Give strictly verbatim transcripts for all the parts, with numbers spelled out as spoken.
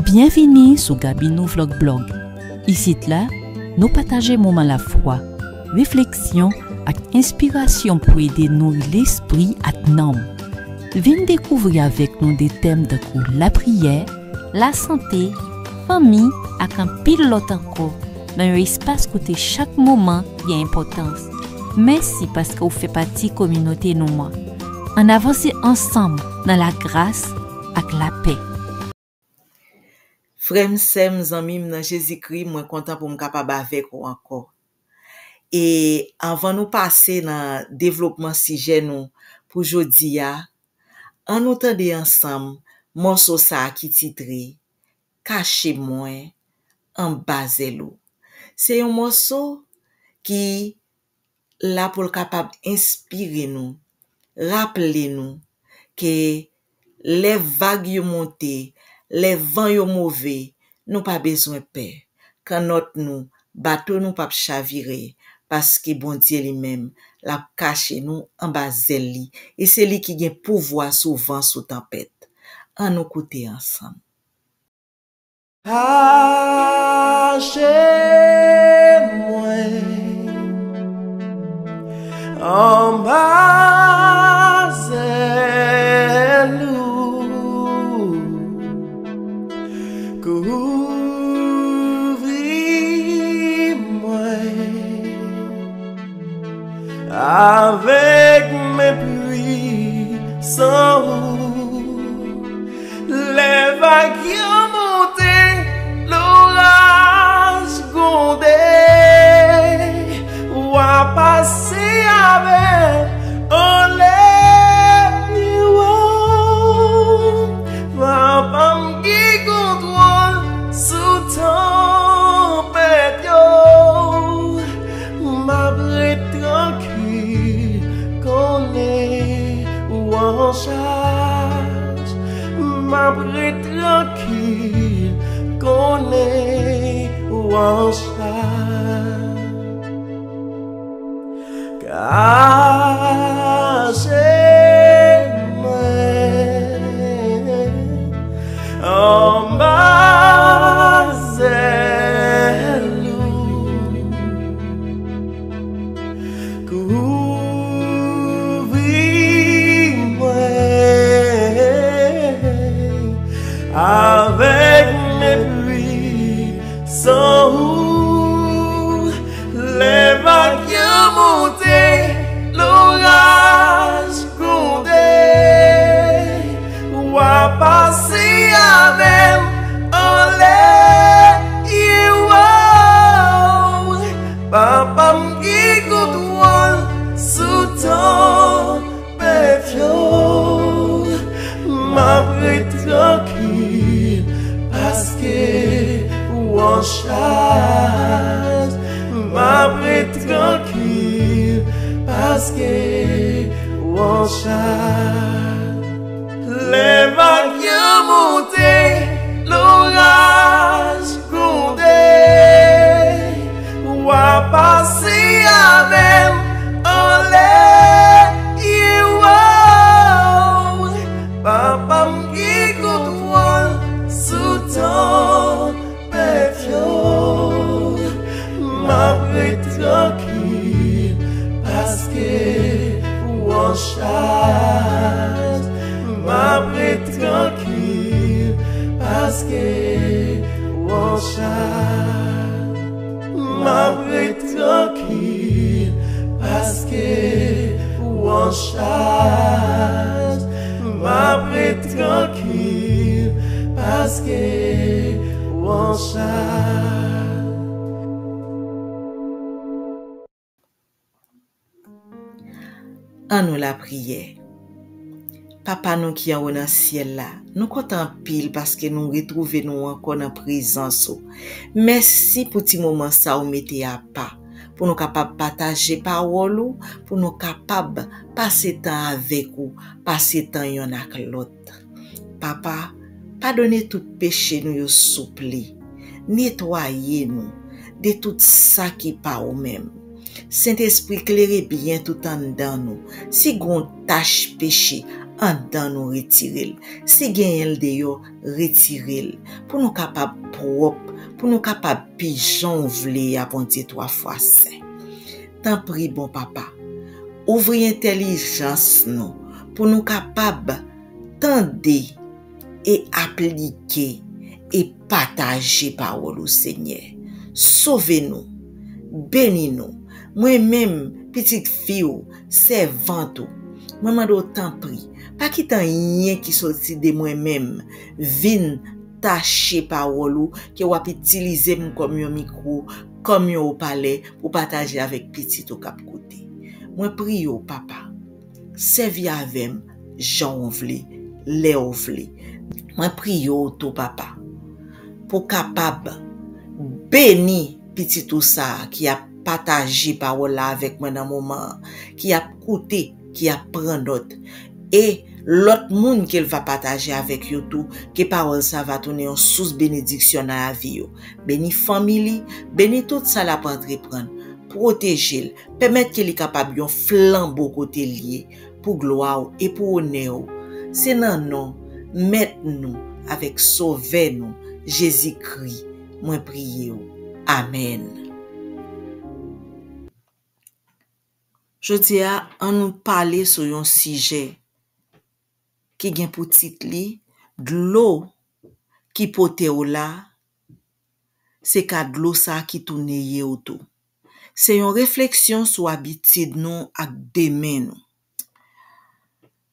Byenvini sou Gaby Nou Vlog Blog. Isit la, nou pataje moman lafwa, refleksyon ak enspirasyon pou ede nouri lespri ak nanm. Vin dekouvri avèk nou de tèm tankou lapriyè, lasante, fanmi ak anpil lòt ankò nan yon espas kote chak moman gen enpòtans. Mèsi paske w fè pati kominote nou an. Ann avanse ansanm nan lagras ak lapè. Frè m, sè m, zanmi m nan Jezikri, mwen kontan pou m kapab avèk ou ankò. E anvan nou pase nan devlopman sijè nou pou jodi a, ann nou tande ansanm mòso sa a ki titre Kache mwen anba zèl ou. Se yon mòso ki la pou l kapab enspire nou, raple nou ke lè vag yo monte, lè van yo move, nou pa bezwen pè. Kannòt nou, bato nou p ap chavire, paske Bondye li menm, l ap kache nou anba zèl li, e se li ki gen pouvwa sou van, sou tanpèt. Ann nou koute ansanm. Kache mwen anba zèl ou, kouvri mwen avèk men pwisan ou. Lè vag yo monte, loraj gwonde, w a pase avè m anlè niwo. Papa m gen kontwòl sou tanpèt yo. M ap ret trankil, konnen ou an chaj. M ap ret trankil, konnen ou an chaj. Kache mwen anba zèl ou. Kouvri mwen avèk men pwisan ou. Lè vag yo monte, loraj gwonde, w a pase avè m anlè niwo. Papa m gen kontwòl sou tanpèt yo. M ap ret trankil, paske ou an chaj. M ap ret trankil, paske ou an chaj. Lè vag yo monte, loraj gwonde, w a pase avè m anlè niwo. Papa m gen kontwòl sou tan pèt yo. M ap ret trankil, paske ou an chaj. M ap ret trankil, paske ou an chaj. M ap ret trankil, paske ou an chaj. M ap ret trankil, paske ou an chaj. Ann nou lapriyè. Papa nou ki anwo nan syèl la, nou kontan anpil paske nou retwouve nou ankò nan prezans ou. Mèsi pou ti moman sa ou mete apa pou nou kapab pataje pawòl ou, pou nou kapab pase tan avèk ou, pase tan yonn ak lòt. Papa, padone tout peche nou yo, souple. Netwaye nou de tout sa ki pa ou menm. Sentespri, klere byen tout anndan nou. Si gon tach peche, anndan nou retire l. Si genyen l deyò, retire l. Pou nou kapab pwòp, pou nou kapab pi jan w vle a, Bondye twa fwa sen. Tanpri, bon Papa, ouvri entèlijans nou pou nou kapab tande e aplike e pataje pawòl ou, Senyè. Sove nou, beni nou. Mwen menm, pitit fi w, sèvant ou, mwen mande w tanpri, pa kite anyen ki soti de mwen menm vin tache pawòl ou, ke w ap itilize m kòm yon mikwo, kòm yon opalè pou pataje avèk pitit ou k ap koute. Mwen priye w, Papa, sèvi avè m jan w vle, lè w vle. Mwen priye w tou, Papa, pou w kapab beni pitit ou sa a ki ap pataje pawòl la avèk mwen nan moman an, ki ap koute, ki ap pran nòt. E lòt moun ke l va pataje avèk yo tou, ke pawòl sa va tounen yon sous benediksyon nan lavi yo. Beni fanmi li, beni tout sa l ap antreprann. Pwoteje l, pèmèt ke li kapab yon flanbo kote l ye, pou glwa w e pou onè w. Se nan non Mèt nou avèk Sovè nou, Jezikri, mwen priye w. Amèn. Jodi a, ann nou pale sou yon sijè ki gen pou tit li, dlo ki pote w la, se ka dlo sa a ki tou neye w tou. Se yon refleksyon sou abitid nou ak demen nou.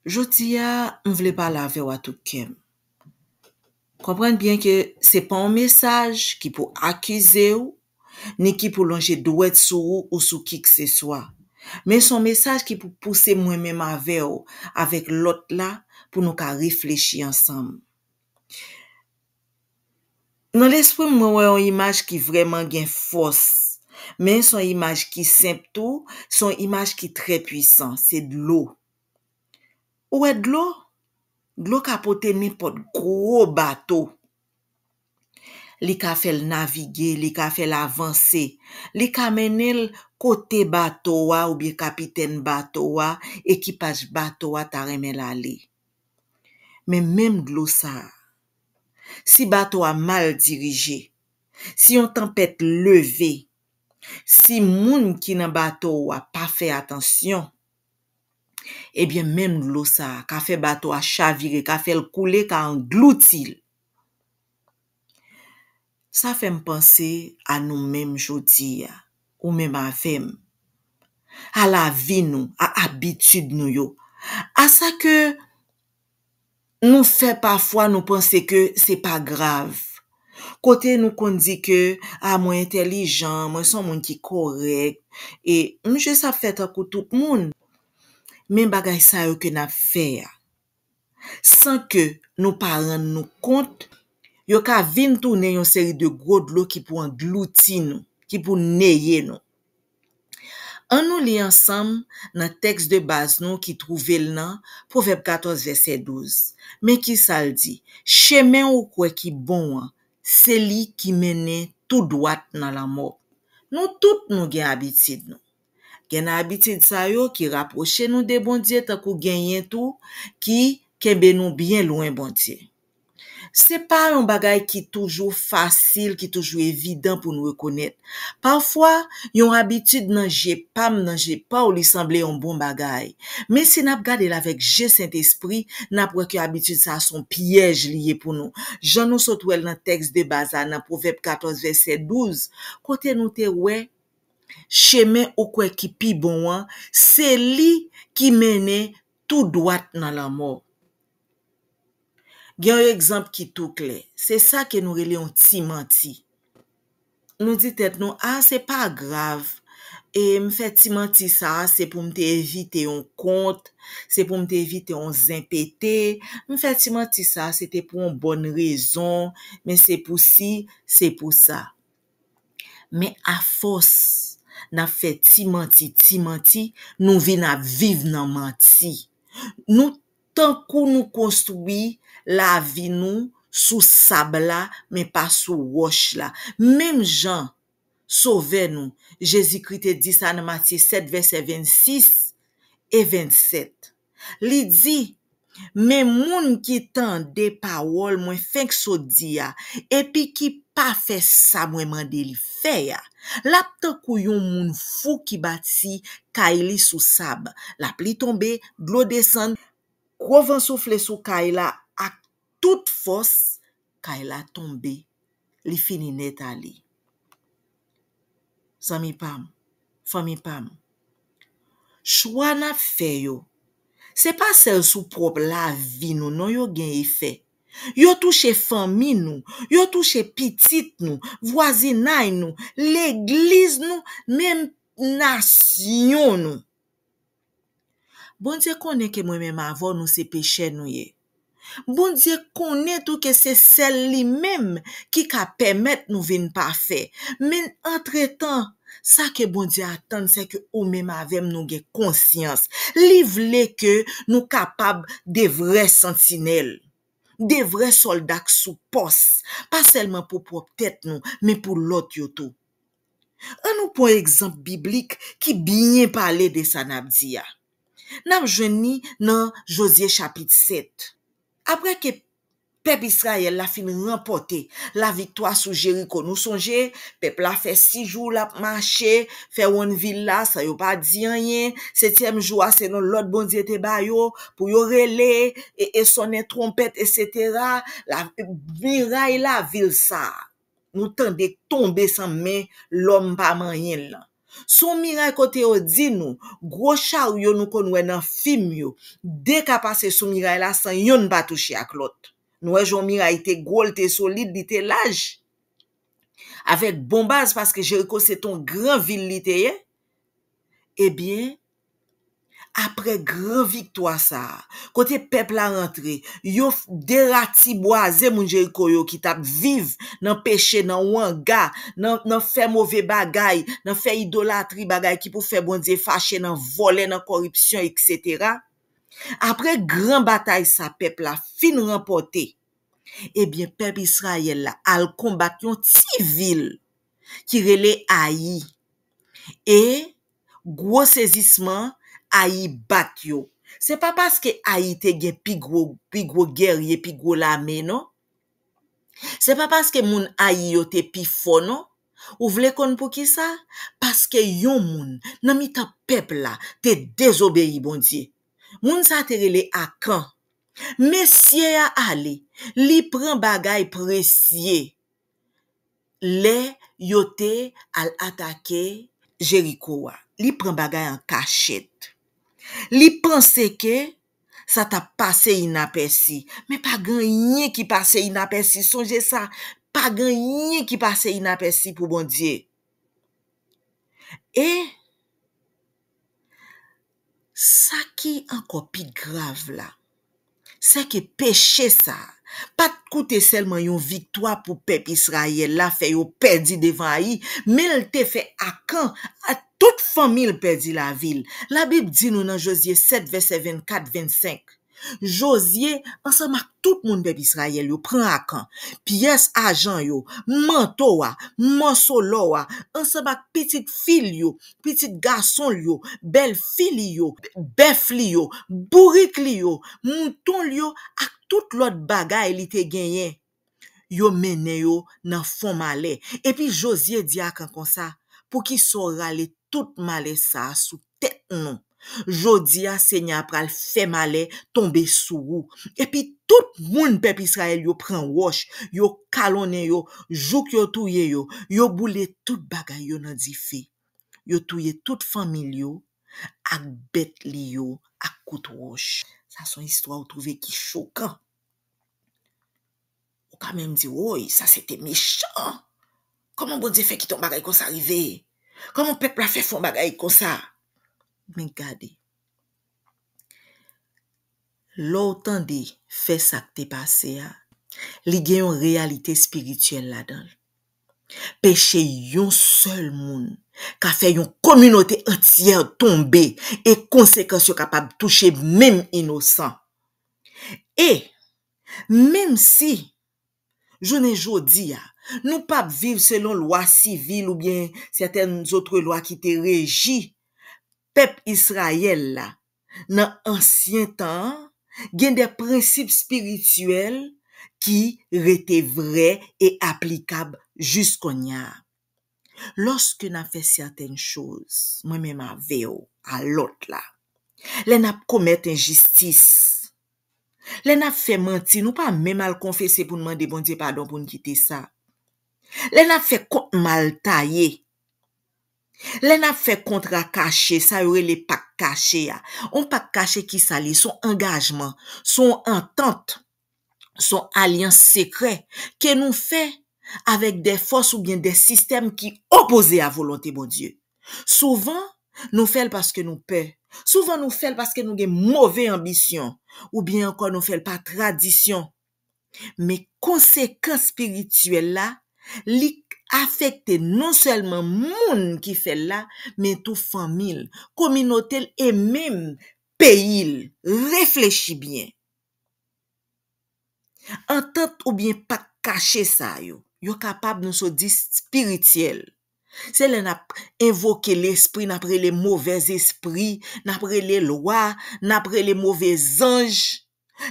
Jodi a, m vle pale avè w a tout kè m. Konprann byen ke se pa yon mesaj ki pou akize w, ni ki pou lonje dwèt sou ou ou sou kikseswa. Men se yon mesaj ki pou pouse mwen menm avè w, avèk lòt la, pou nou ka reflechi ansanm. Nan lespri m, mwen wè yon imaj ki vrèman gen fòs. Men se yon imaj ki senp tou, se yon imaj ki trè pwisan, se dlo. Ou wè dlo? Dlo ka pote nenpòt gwo bato. Li ka fè l navige, li ka fè l avanse, li ka mennen l kote bato a oubyen kapitèn bato a, ekipaj bato a ta renmen l ale. Men menm dlo sa a, si bato a mal dirije, si yon tanpèt leve, si moun ki nan bato a pa fè atansyon, ebyen, menm dlo sa a ka fè bato a chavire, ka fè l koule, ka anglouti l. Sa fè m panse a nou menm jodi a, ou menm avè m, a lavi nou, a abitid nou yo, a sa ke nou fè pafwa nou panse ke se pa grav. Kote nou konn di ke, a, mwen entèlijan, mwen se yon moun ki kòrèk, e m jis ap fè tankou tout moun. Men bagay sa yo ke n ap fè a, san ke nou pa rann nou kont, yo ka vin tounen yon seri de gwo dlo ki pou anglouti nou, ki pou neye nou. Ann nou li ansanm nan tèks de baz nou ki twouve l nan Pwovèb katòz vèsè douz. Men ki sa l di, chemen ou kwè ki bon an, se li ki mennen tou dwat nan lanmò. Nou tout nou gen abitid nou. Gen nan abitid sa yo ki rapwoche nou de Bondye, tankou genyen tou ki kenbe nou byen lwen Bondye. Se pa yon bagay ki toujou fasil, ki toujou evidan pou n rekonèt. Pafwa, yon abitid nan je pa m, nan je pa w, li sanble yon bon bagay. Men si n ap gade l avèk je Sentespri, n ap wè ke abitid sa a se yon pyèj li ye pou nou. Jan nou sot wè l nan tèks de baz la, nan Pwovèb katòz vèsè douz, kote nou te wè, chemen ou kwè ki pi bon an, se li ki mennen tou dwat nan lanmò. Gen yon egzanp ki tou klè. Se sa ke nou rele yon ti manti. Nou di tèt nou, a, se pa grav. E m fè ti manti sa a, se pou m te evite yon kont, se pou m te evite yon zen pete. M fè ti manti sa a, se te pou yon bòn rezon, men se pou si, se pou sa. Men afòs n ap fè ti manti, ti manti, nou vin ap viv nan manti. Nou tankou nou konstwi lavi nou sou sab la, men pa sou wòch la. Menm jan Sovè nou, Jezikri te di sa nan Matye sèt vèsè vennsis e vennsèt. Li di, Men moun ki tande pawòl mwen fenk sot di a, epi ki pa fè sa mwen mande li fè a, l ap tankou yon moun fou ki bati kay li sou sab. Lapli tonbe, dlo desann, gwo van soufle sou kay la ak tout fòs, kay la tonbe, li fini nèt ale. Zanmi pa m, fanmi pa m, chwa n ap fè yo, se pa sèl sou pwòp lavi nou non yo gen efè. Yo touche fanmi nou, yo touche pitit nou, vwazinay nou, legliz nou, menm nasyon nou. Bondye konnen ke mwen menm avè w, nou se pechè nou ye. Bondye konnen tou ke se sèl li menm ki ka pèmèt nou vin pafè. Men antretan, sa ke Bondye atann, se ke ou menm avè m, nou gen konsyans. Li vle ke nou kapab de vrè santinèl, de vrè sòlda k sou pòs, pa sèlman pou pwòp tèt nou, men pou lòt yo tou. An nou pran egzanp biblik ki byen pale de sa n ap di a. N ap jwenn li nan Jozye chapit sèt. Apre ke pèp Izrayèl la fin ranpòte laviktwa sou Jeriko, nou sonje, pèp la fè sis jou l ap mache, fè wonn vil la, san yo pa di anyen. Setyèm jou a, se yon lòd Bondye te ba yo, pou yo rele, e, e sonnen twonpèt, etsetera. La, miray lavil sa a, nou tande k tonbe san men lòm pa manyen l lan. Se yon miray kote yo di nou, gwo charyo nou konn wè nan fim yo, de ka pase sou miray la san yonn pa touche ak lòt. Nou wè jan yon miray te gwo, li te solid, li te laj. Avèk bon baz, paske Jeriko se t yon gran vil li te ye. Ebyen, apre gran viktwa sa a, kote pèp la rantre, yo f-, deratibwaze moun Jeriko yo ki t ap viv nan peche, nan wanga, nan, nan fè move bagay, nan fè idolatri, bagay ki pou fè Bondye fache, nan vòlè, nan kòripsyon, etsetera. Apre gran batay sa pèp la fin ranpòte, ebyen, pèp Izrayèl la al konbat yon ti vil ki rele Ayi. E gwo sezisman, Ayi bat yo. Se pa paske Ayi te gen pi gwo, pi gwo gèrye, pi gwo lame, non. Se pa paske moun Ayi yo te pi fò, non. Ou vle konn poukisa? Paske yon moun nan mitan pèp la te dezobeyi Bondye. Moun sa a te rele Akan. Mesye a ale, li pran bagay presye. Lè yo te al atake Jeriko a, li pran bagay an kachèt. Li panse ke sa t ap pase inapèsi. Men pa gen anyen ki pase inapèsi. Sonje sa, pa gen anyen ki pase inapèsi pou Bondye. E sa ki ankò pi grav la, se ke peche sa a pa t koute sèlman yon viktwa pou pèp Izrayèl la, fè yo pèdi devan Ayi, men l te fè Akan ak tout fanmi l pèdi lavi l. Labib di nou nan Jozye sèt, vèsè vennkat, vennsenk, Jozye, ansanm ak tout moun pèp Izrayèl yo, pran Akan, pyès ajan yo, manto a, mòso lò a, ansanm ak pitit fi l yo, pitit gason l yo, bèlfi li yo, bèf li yo, bourik li yo, mouton l yo, ak tout lòt bagay li te genyen. Yo mennen yo nan fon malè. Epi Jozye di Akan konsa, poukisa w rale tout malè sa a sou tèt nou? Jodi a, Senyè a pral fè malè tonbe sou ou. Epi tout moun pèp Izrayèl yo pran wòch, yo kalonnen yo, jouk yo touye yo, yo boule tout bagay yo nan dife. Yo touye tout fanmi l yo, ak bèt li yo, ak kout wòch. Sa se yon istwa ou twouve ki chokan. Ou ka menm di, woy, sa se te mechan. Kòman Bondye fè kite yon bagay konsa rive? Kòman pèp la fè fè yon bagay konsa? Men gade. Lè w tande fè sa k te pase a, li gen yon reyalite espirityèl ladan l. Peche yon sèl moun ka fè yon kominote antyè tonbe e konsekans yo kapab touche menm inosan. E menm si jounen jodi a, nou p ap viv selon lwa sivil oubyen sètèn zòt lwa ki te reji pèp Izrayèl la nan ansyen tan an, Gen de prensip espirityèl ki rete vrè e aplikab jis kounye a. Lòske n ap fè sètèn choz, mwen menm avè w, a lòt la, lè n ap komèt enjistis, lè n ap fè manti, nou pa menm al konfese pou n mande Bondye padon pou n kite sa. Lè n ap fè kont mal taye, lè n ap fè kontra kache, sa yo rele pak kache a. On pak kache ki sa l ye? Se on angajman, se on antant, se on alyans sekrè ke nou fè avèk de fòs oubyen de sistèm ki opoze a volonte Bondye. Souvan, nou fè l paske nou pè. Souvan, nou fè l paske nou gen move anbisyon. Oubyen ankò, nou fè l pa tradisyon. Men konsekans espirityèl la, li afekte non sèlman moun ki fè l la, men tou fanmi l, kominote l e menm peyi l. Reflechi byen. Antant oubyen pak kache sa yo, yo kapab, nou sot di, espirityèl. Se lè n ap envoke lespri, n ap rele movèzespri, n ap rele lwa, n ap rele move zanj.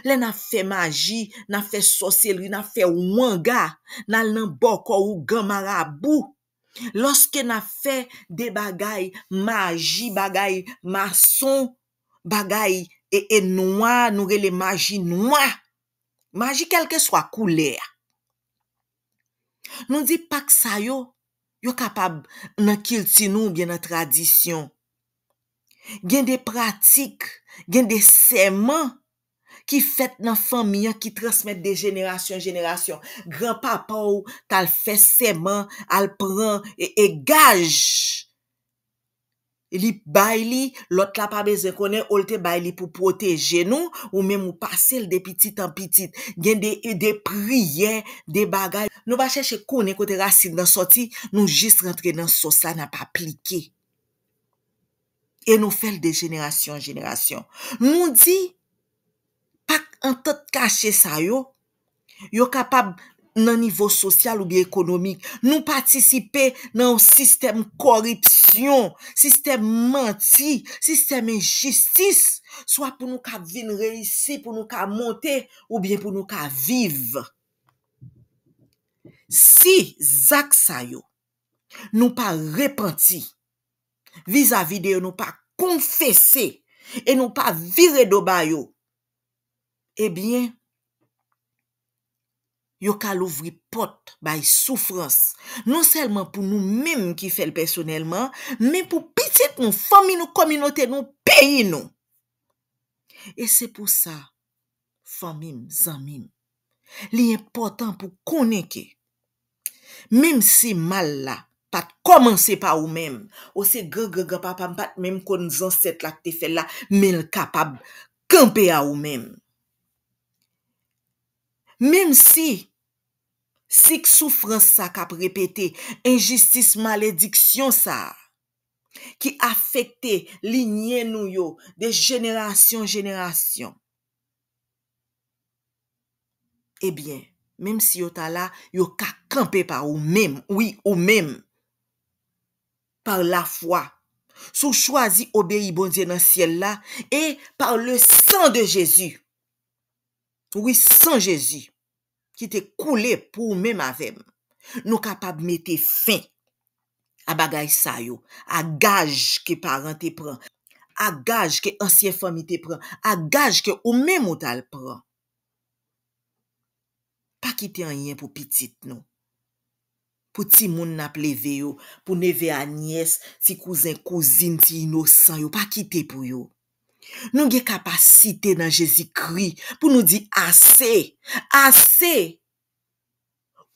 Lè n ap fè maji, n ap fè sòsèlri, n ap fè wanga, n al nan bòkò ougan marabou. Lòske n ap fè de bagay maji, bagay mason, bagay e, e nwa, nou rele maji nwa. Maji kèlkeswa koulè a. Nou di pak sa yo, yo kapab nan kilti nou oubyen nan tradisyon. Gen de pratik, gen de sèman ki fèt nan fanmi an, ki transmèt de jenerasyon an jenerasyon. Granpapa w t al fè sèman, al pran e, e gaj. Li bay li, lòt la pa bezwen konnen, ou l te bay li pou pwoteje nou, ou menm ou pase l de pitit an pitit. Gen de, de priyè, de bagay. Nou pa chèche konnen kote rasin nan sòti, nou jis rantre nan sòs la, n ap aplike. E nou fè l de jenerasyon an jenerasyon. Nou di, pak antant kache sa yo, yo kapab nan nivo sosyal oubyen ekonomik. Nou patisipe nan yon sistèm kòripsyon, sistèm manti, sistèm enjistis, swa pou nou ka vin reyisi, pou nou ka monte, oubyen pou nou ka viv. Si zak sa yo, nou pa repanti vizavi de yo, nou pa konfese e nou pa vire do ba yo, ebyen, yo ka louvri pòt bay soufrans, non sèlman pou nou menm ki fè l pèsonèlman, men pou pitit nou, fanmi nou, kominote nou, peyi nou. E se pou sa, fanmi m, zanmi m, li enpòtan pou konnen ke menm si mal la pa t kòmanse pa ou menm, ou se gran gran granpapa m pa t menm konn zansèt la k te fè l la, men l kapab kanpe a ou menm. Menm si sik soufrans sa k ap repete, enjistis, malediksyon sa a, ki afekte linye nou yo de jenerasyon an jenerasyon, ebyen, menm si yo ta la, yo ka kanpe pa ou menm, wi, ou menm, par la foi. Si w chwazi obeyi Bondye nan syèl la, e par le sang de Jésus, wi, san Jezi ki te koule pou ou menm avè m, nou kapab mete fen a bagay sa yo, a gaj ke paran te pran, a gaj ke ansyen fanmi te pran, a gaj ke ou menm ou t al pran. Pa kite anyen pou pitit nou, pou timoun n ap leve yo, pou neve a nyès, ti kouzen, kouzin, ti inosan yo, pa kite pou yo. Nou gen kapasite nan Jezikri pou nou di ase, ase!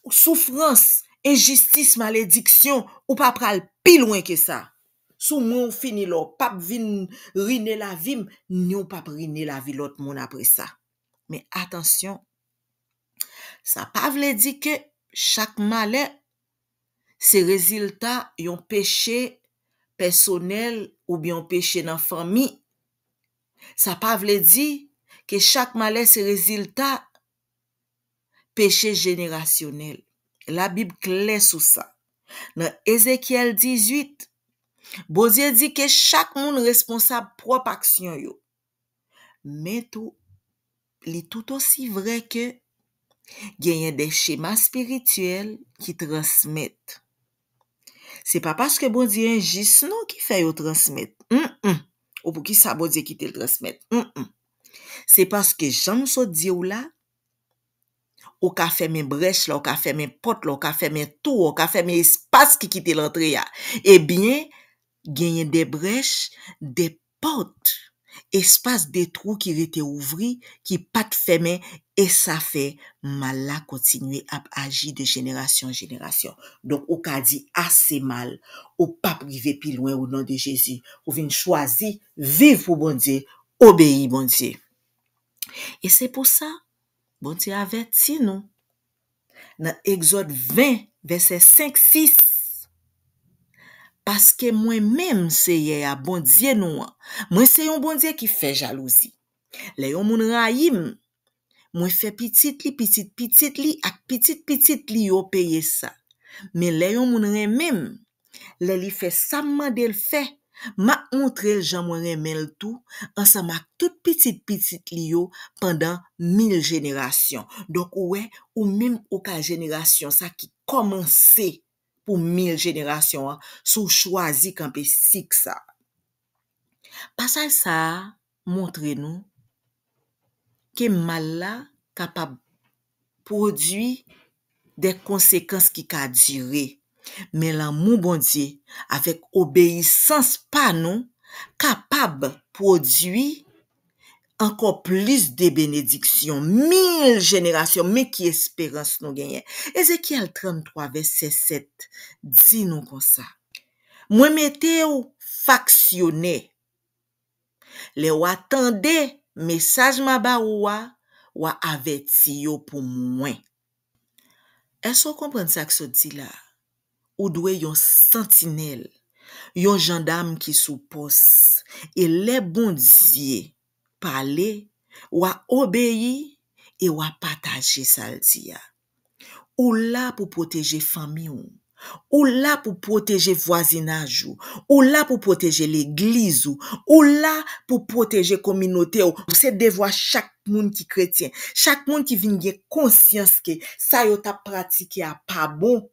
Soufrans, enjistis, malediksyon, ou pa pral pi lwen ke sa. Sou mwen ou fini la, ou p ap vin rine lavi m, ni ou p ap rine lavi lòt moun apre sa. Men atansyon, sa pa vle di ke chak malè se rezilta yon peche pèsonèl oubyen yon peche nan fanmi. Sa pa vle di ke chak malè se rezilta peche jenerasyonèl. Labib klè sou sa. Nan Ezekyèl dizuit, Bondye di ke chak moun responsab pwòp aksyon yo. Men tou, li tout osi vrè ke genyen de chema espirityèl ki transmèt. Se pa paske Bondye enjis non ki fè yo transmèt. Mm-mm. Ou poukisa Bondye kite l transmèt? Mm-mm. Se paske jan m sot di w la, ou ka fèmen brèch la, ou ka fèmen pòt la, ou ka fèmen tou, ou ka fèmen espas ki kite l antre a. Ebyen, genyen de brèch, de pòt, espas, de twou ki rete ouvri, ki pa t fèmen, e sa fè mal la kontinye ap aji de jenerasyon an jenerasyon. Donk, ou ka di ase mal, ou p ap rive pi lwen o non de Jezi. Ou vin chwazi viv pou Bondye, obeyi Bondye. E se pou sa, Bondye avèti nou nan Egzòd ven, vèsè senk, sis. Paske mwen menm, Seyè a, Bondye nou an, mwen se yon Bondye ki fè jalouzi. Lè yon moun rayi m, mwen fè pitit li, pitit pitit li ak pitit pitit li yo peye sa. Men lè yon moun renmen m, lè li fè sa m mande l fè, m ap montre l jan mwen renmen l tou, ansanm ak tout pitit pitit li yo pandan mil jenerasyon. Donk, ou wè, ou menm ou ka jenerasyon sa ki kòmanse pou mil jenerasyon an, si w chwazi kanpe sik sa. Pasaj sa a montre nou ke mal la kapab pwodui de konsekans ki ka dire. Men lanmou Bondye, avèk obeyisans pa nou, kapab pwodui ankò plis de benediksyon, mil jenerasyon. Men ki esperans nou genyen. Ezekyèl tranntwa, vèsè sèt, di nou konsa: Mwen mete w faksyonè. Lè w a tande mesaj m a ba ou a, w a avèti yo pou mwen. Èske w konprann sa k sot di la? Ou dwe yon santinèl, yon jandam ki sou pòs. E lè Bondye pale, w a obeyi e w a pataje sa l di a. Ou la pou pwoteje fanmi w. Ou la pou pwoteje vwazinaj ou. Ou la pou pwoteje legliz ou. Ou la pou pwoteje kominote w. Se devwa chak moun ki kretyen. Chak moun ki vin gen konsyans ke sa yo t ap pratike a pa bon,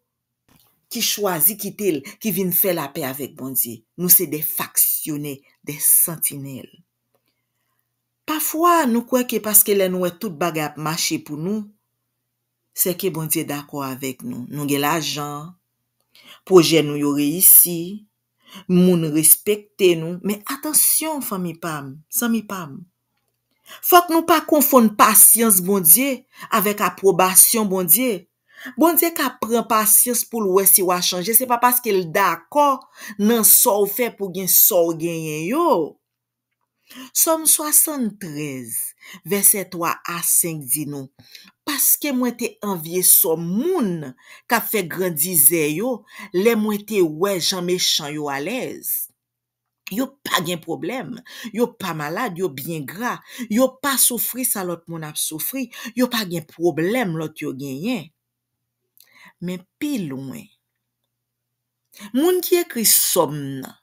ki chwazi kite l, ki vin fè lapè avèk Bondye. Nou se de faksyonè, de santinèl. Pafwa, nou kwè ke paske lè nou wè tout bagay ap mache pou nou, se ke Bondye dakò avèk nou. Nou gen lajan, pwojè nou yo reyisi, moun respekte nou. Men atansyon, fanmi pa m, zanmi pa m. Fòk nou pa konfonn pasyans Bondye avèk apwobasyon Bondye. Bondye ka pran pasyans pou l wè si w a chanje. Se pa paske l dakò nan sa w fè pou gen sa w genyen yo. Sòm swasanntrèz, vèsè twa a senk di nou: Paske mwen te anvye sò moun k ap fè grandizè yo, lè mwen te wè jan mechan yo alèz. Yo pa gen pwoblèm, yo pa malad, yo byen gra, yo pa soufri sa lòt moun ap soufri, yo pa gen pwoblèm lòt yo genyen. Men pi lwen, moun ki ekri Sòm nan,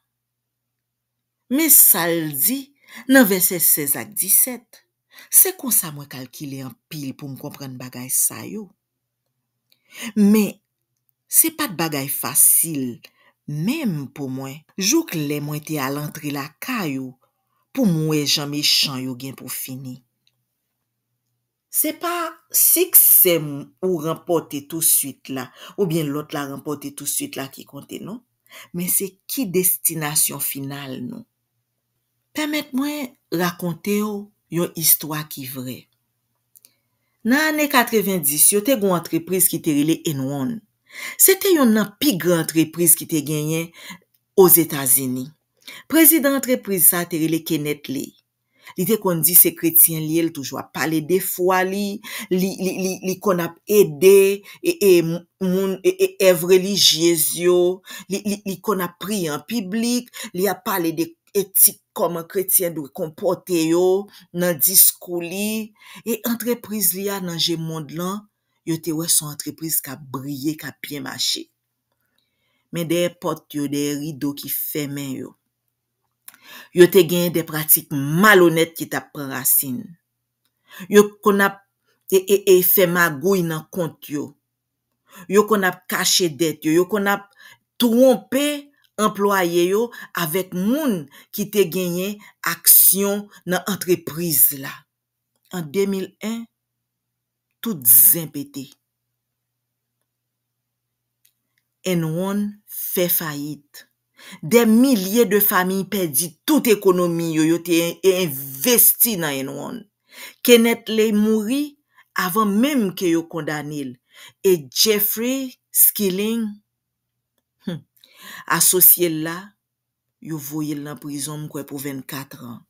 men sa l di nan vèsè sèz ak disèt. Se konsa mwen kalkile anpil pou m konprann bagay sa yo. Men, se pa t bagay fasil, menm pou mwen, jouk lè mwen te al antre lakay ou pou m wè jan mechan yo gen pou fini. Se pa siksè m ou ranpòte touswit la, oubyen lòt la ranpòte touswit la ki konte, non. Men se ki destinasyon final nou. Pèmèt mwen rakonte w yon istwa ki vrè. Nan ane katrevendis, yo te gen yon antrepriz ki te rele Enron. Se te yonn nan pi gran antrepriz ki te genyen Ozetazini. Prezidan antrepriz sa a te rele Kenneth Lee. Li te konn di se kretyen li ye, li toujou ap pale de fwa li, li, li, li, li konn ap ede e, e, moun, e, e, èv relijyez yo, li, li, li konn ap priye an piblik, li ap pale de etik, kòman kretyen dwe konpòte yo nan diskou li. E antrepriz li a nan je mond lan, yo te wè se yon antrepriz k ap briye, k ap byen mache. Men dèyè pòt yo, dèyè rido ki fèmen yo, yo te genyen de pratik malonèt ki t ap pran rasin. Yo konn ap e, e, e fè magouy nan kont yo. Yo konn ap kache dèt yo. Yo konn ap twonpe anplwaye yo avèk moun ki te genyen aksyon nan antrepriz la. An de mil en, tout zen pete. Enron fè fayit. Dè milye de fanmi pèdi tout ekonomi yo, yo te en-, envesti nan Enron. Kenneth Lay mouri avan menm ke yo kondane l. E Jeffrey Skilling, hmm, asosye l la, yo voye l nan prizon, m kwè, pou vennkat an.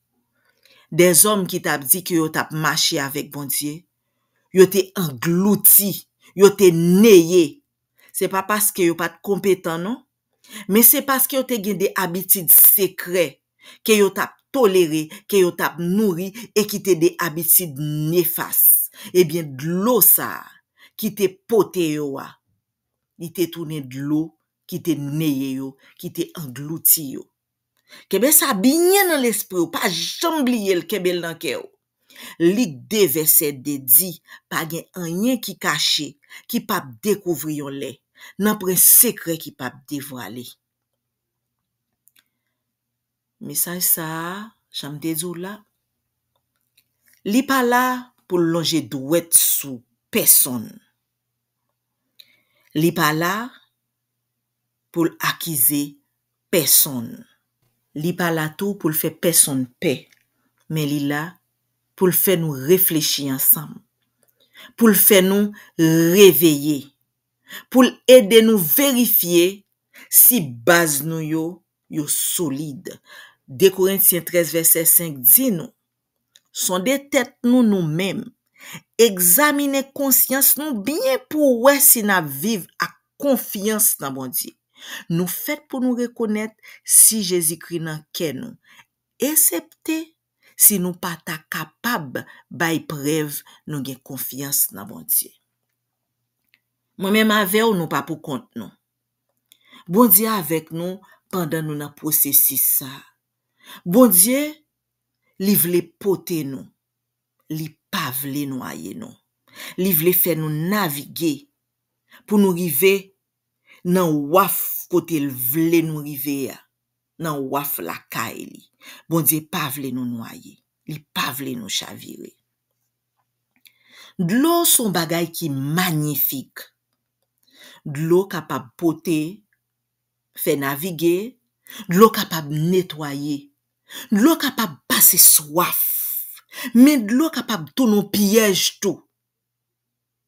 Dèzòm ki t ap di ke yo t ap mache avèk Bondye, yo te anglouti, yo te neye. Se pa paske yo pa t konpetan, non, men se paske yo te gen de abitid sekrè ke yo t ap tolere, ke yo t ap nouri, e ki te de abitid nefas. Ebyen, dlo sa a ki te pote yo a, li te tounen dlo ki te neye yo, ki te anglouti yo. Kenbe sa byen nan lespri w, pa janm bliye l, kenbe l nan kè w. Lik de vèsè de di, pa gen anyen ki kache, ki p ap dekouvri yon lè, nanpwen sekrè ki p ap devwale. Mesaj sa a, jan m te di w la, li pa la pou l lonje dwèt sou pèsonn. Li pa la pou l akize pèsonn. Li pa la tou pou l fè pèsonn pè, men li la pou l fè nou reflechi ansanm, pou l fè nou reveye, pou l ede nou verifye si baz nou yo, yo solid. De Korentyen trèz vèsè senk di nou, sonde tèt nou nou menm, egzamine konsyans nou byen pou wè si n ap viv ak konfyans nan Bondye. Nou fèt pou nou rekonèt si Jezikri nan kè nou, esepte si nou pa ta kapab bay prèv nou gen konfyans nan Bondye. Mwen menm avè w, nou pa pou kont nou. Bondye avèk nou pandan nou nan pwosesis sa a. Bondye, li vle pote nou. Li pa vle nwaye nou. Li vle fè nou navige pou nou rive nan waf kote l vle nou rive a, nan waf lakay li. Bondye pa vle nou nwaye. Li pa vle nou chavire. Dlo se yon bagay ki manyifik. Dlo kapab pote, fè navige, dlo kapab netwaye, dlo kapab pase swaf, men dlo kapab tounen yon pyèj tou.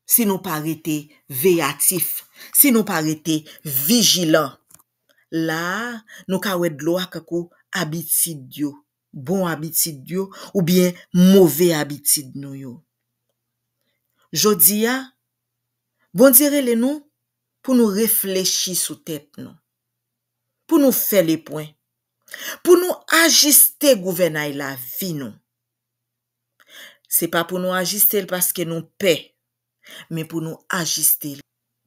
Si nou pa rete veyatif, si nou pa rete vijilan, la a, nou ka wè dlo a kankou abitid yo, bon abitid yo, oubyen move abitid nou yo. Jodi a, Bondye rele nou pou nou reflechi sou tèt nou, pou nou fè lepwen, pou nou ajiste gouvènay lavi nou. Se pa pou nou ajiste l paske nou pè, men pou nou ajiste l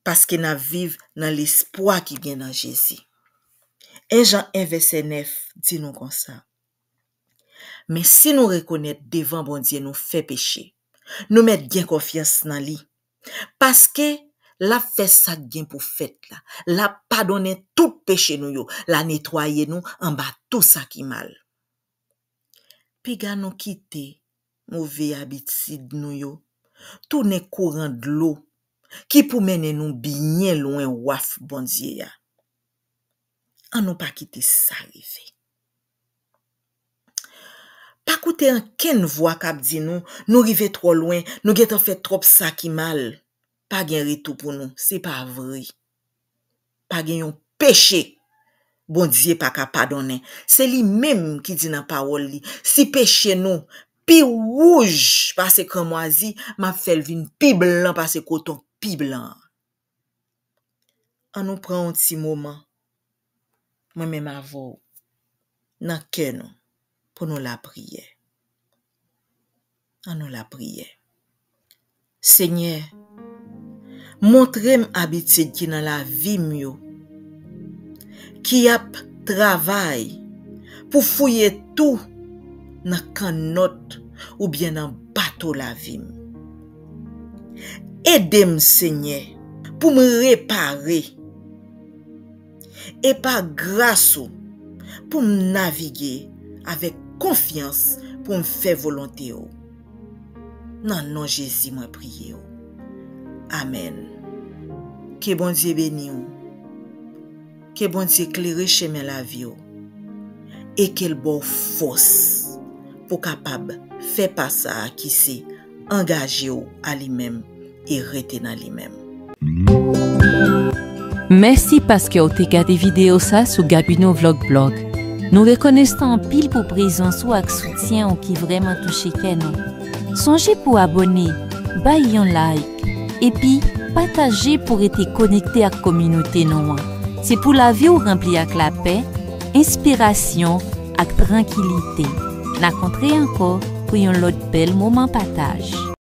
paske n ap viv nan lespwa ki gen nan Jezi. En Jan en vèsè nèf di nou konsa, men si nou rekonèt devan Bondye nou fè peche, nou mèt gen konfyans nan li, paske l ap fè sa k gen pou fèt la. L ap padonnen tout peche nou yo, l a netwaye nou anba tou sa ki mal. Piga nou kite move abitid nou yo tounen kouran dlo ki pou mennen nou byen lwen waf Bondye a. An nou pa kite sa rive. Pa koute ankenn vwa k ap di nou, nou rive twò lwen, nou gentan fè twòp sa ki mal. Pa gen retou pou nou, se pa vre. Pa gen yon peche Bondye pa ka padonnen. Se li menm ki di nan pawòl li, si peche nou pi wouj pase kranmwazi, m ap fè l vin pi blan pase koton pi blan an. An nou pran yon ti moman, mwen menm avè w, nan kè nou, pou nou lapriyè. An nou lapriyè. Senyè, montre m abitid ki nan lavi m yo, ki ap travay pou fouye tou nan kannòt oubyen nan bat bato lavi m. Ede m, Senyè, pou m repare. E pa gras ou, pou m navige avèk konfyans pou m fè volonte w. Nan non Jezi, mwen priye w. Amèn. Ke Bondye beni w. Ke Bondye klere chemen lavi w. E ke l ba w fòs pou w kapab fè pa sa a ki se angaje w a li menm e rete nan li menm. Mèsi paske w te gade videyo sa sou Gabino Vlog Blog. Nou rekonesan anpil pou prezans ou ak soutyen w ki vrèman touche kè nou. Sonje pou abòne, bay yon like, epi pataje pou rete konekte ak kominote nou an. Se pou lavi w ranpli ak lapè, enspirasyon ak trankilite. N a kontre ankò pou yon lòt bèl moman pataj.